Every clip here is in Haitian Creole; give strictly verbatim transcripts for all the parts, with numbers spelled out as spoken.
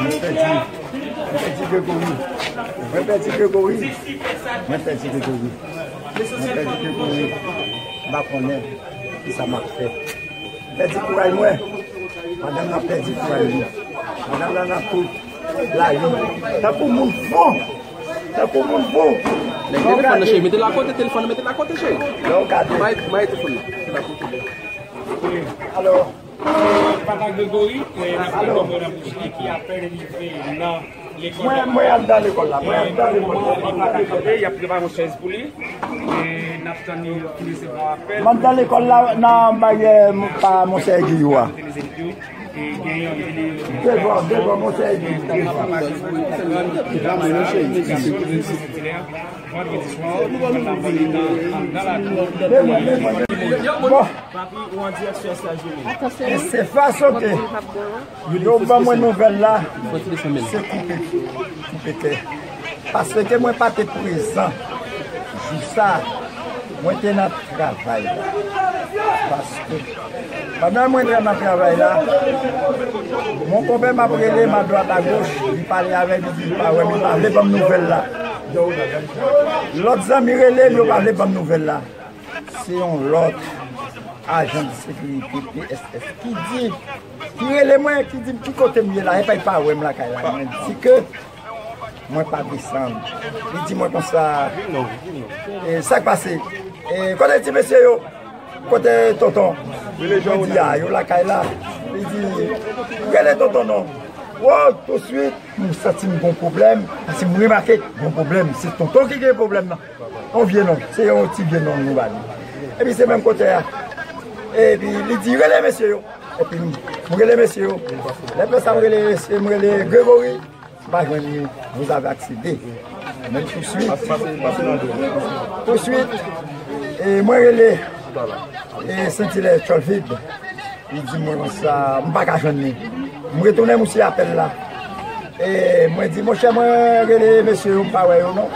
Mwen pèdi, mwen pèdi Gregory. Mwen pèdi Gregory. Mwen pèdi Gregory. Mwen pèdi Gregory. M pa konnen kisa m ap fè. Pèdi kouraj mwen. Madanm nan pèdi kouraj li. Madanm nan nan tout lari. Tankou moun fou. Tankou moun fou. Nèg telefòn nan, cheri. Mete l akote, telefòn nan, mete l akote, cheri. Lè w gade. Bay, bay telefòn nan. Mete l akote. Alò. Papa Gregory, eh, n ap pran nan bouch li ki apèn rive nan lekòl. Mwen, mwen ap nan lekòl la, mwen ap nan lekòl la. Li pa ka tande, y ap prepare yon chèz pou li. E n ap tann li fin resevwa apèl. M ap nan lekòl la, nan baryè pa Monseyè Giyou a. Devan, devan Monseyè Giyou. Bon. Papi, ou an dirèk sou S L G. E se fason ke yo ban mwen nouvèl la, se koupe, koupe tè. Paske mwen pa te prezan jou sa, mwen te nan travay la. Paske pandan mwen te nan travay la, mon konpè m ap rele m adwat agoch, li pale avè m, li di li pa wè m, li pa vle ban m nouvèl la. Lòt zanmi rele m, yo pa vle ban m nouvèl la. Se yon lòt ajan de sekirite P S S ki di, ki rele mwen, ki di m ki kote m ye la, epa li pa wè m lakay la. Mwen di ke mwen pa desann. Li di mwen konsa, e, sa k pase? E, kote ti mesye yo? Kote tonton? Mwen di, a, yo lakay la. Li di, rele tonton non. Wo, tousuit, m santi m gon pwoblèm, paske m remake gon pwoblèm. Se tonton ki gen pwoblèm nan. Yon vye non, se yon ti vye non nou ba li. Epi se menm kote a. Epi li di, rele mesye yo. Epi m, m rele mesye yo. Lè m fè sa, m rele mesye, m rele Gregory. M pa jwenn li, vous avez accédé. Men tousuit, tousuit, e mwen rele, e Sentilè Tchòlvid. Li di mwen konsa, m pa ka jwenn li. M retounen m sou apèl la. E mwen di, monchè, mwen rele mesye yo, m pa wè yo non.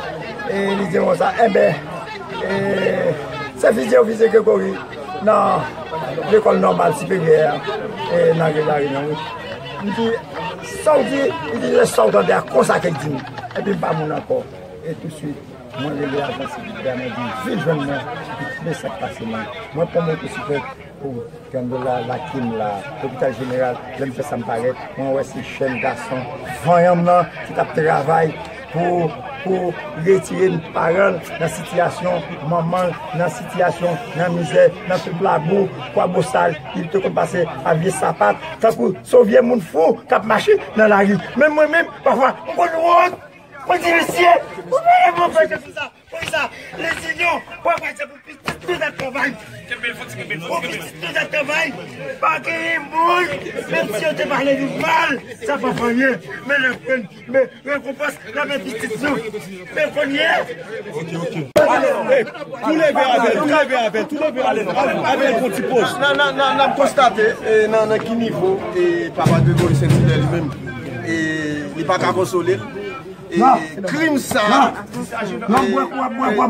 E li di mwen konsa, enben, e se vizye yo vizye Gregory nan lekòl nòmal siperyè, e nan vil Larinyon, wi. M di, sa w di? Li di, se sa w tande a, konsa ke l di m. Epi m pa moun ankò. E tousuit, mwen rele ajan sekirite a, mwen di, vin jwenn mwen, vin tande sa k pase mwen. Mwen pran motosiklèt pou Grandola, Lakim la, Lopital Jeneral, lè m fè sa m parèt, mwen wè se jèn gason vanyan m nan ki t ap travay pou, pou retire paran l nan sitiyasyon, manman l nan sitiyasyon, nan mizè, nan tout labou, Kwabosal, li te konn pase a vye sapat, tankou se yon vye moun fou k ap mache nan lari. Men mwen menm, pafwa, m konn wont. Mwen di, mesye, ou pa gen move konsa. Konsa, Lezinyon, papa, se pou pitit nou ta travay. Pou pitit nou ta travay. Pa genyen moun, menm si yo te pale nou mal, sa pa fè anyen. Men lè jwenn, men rekonpans nan men pitit nou. Men kounye a. Tou leve avè l, tou leve avè l, tou leve avè l. Avè l pou ti poz. N a, n a, n a, n ap konstate, e, nan, nan ki nivo, e, papa Gregory Saint-Hilaire li menm, e, li pa ka konsole l. E krim sa, e,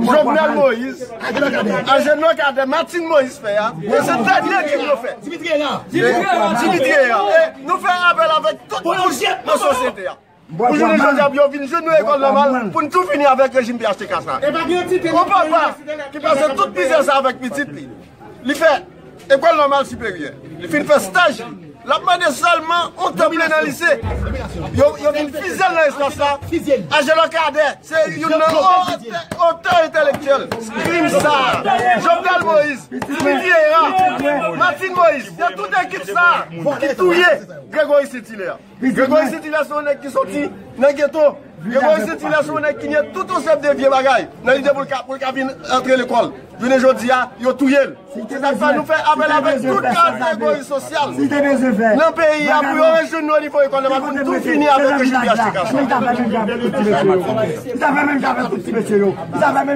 Jovenel Moïse, Ajenò Kadè, Martine Moïse fè a, e se dènye krim yo fè. Dimitri Hérard. Dimitri Hérard. E nou fè apèl avèk tout kouch nan sosyete a. Pou jounen jodi a, pou yo vin jwenn nou lekòl nòmal, pou n tou fini avèk rejim P H T K sa. Yon papa ki pase tout mizè sa avèk pitit li. Li fè lekòl nòmal siperyè. Li fin fè staj li. L ap mande sèlman yon tan ple nan lise. Yo, yo vin fizye l nan espas la. Ajenò Kadè, se youn nan otè, otè entèlektyèl krim sa. Jovenel Moïse, Dimitri Hérard, Martine Moïse, se tout ekip sa ki touye Gregory Saint-Hilaire. Gregory Saint-Hilaire se yon nèg ki soti nan geto. Gregory Saint-Hilaire se yon nèg ki nye tout yon sèf de vye bagay nan lide pou l ka, pou l ka vin antre lekòl. Jounen jodi a, yo touye l. Se sa k fè nou fè apèl avèk tout kategori sosyal nan peyi a pou yo rejwenn nou o nivo lekòl nòmal pou n tou fini avèk rejim P H T K sa.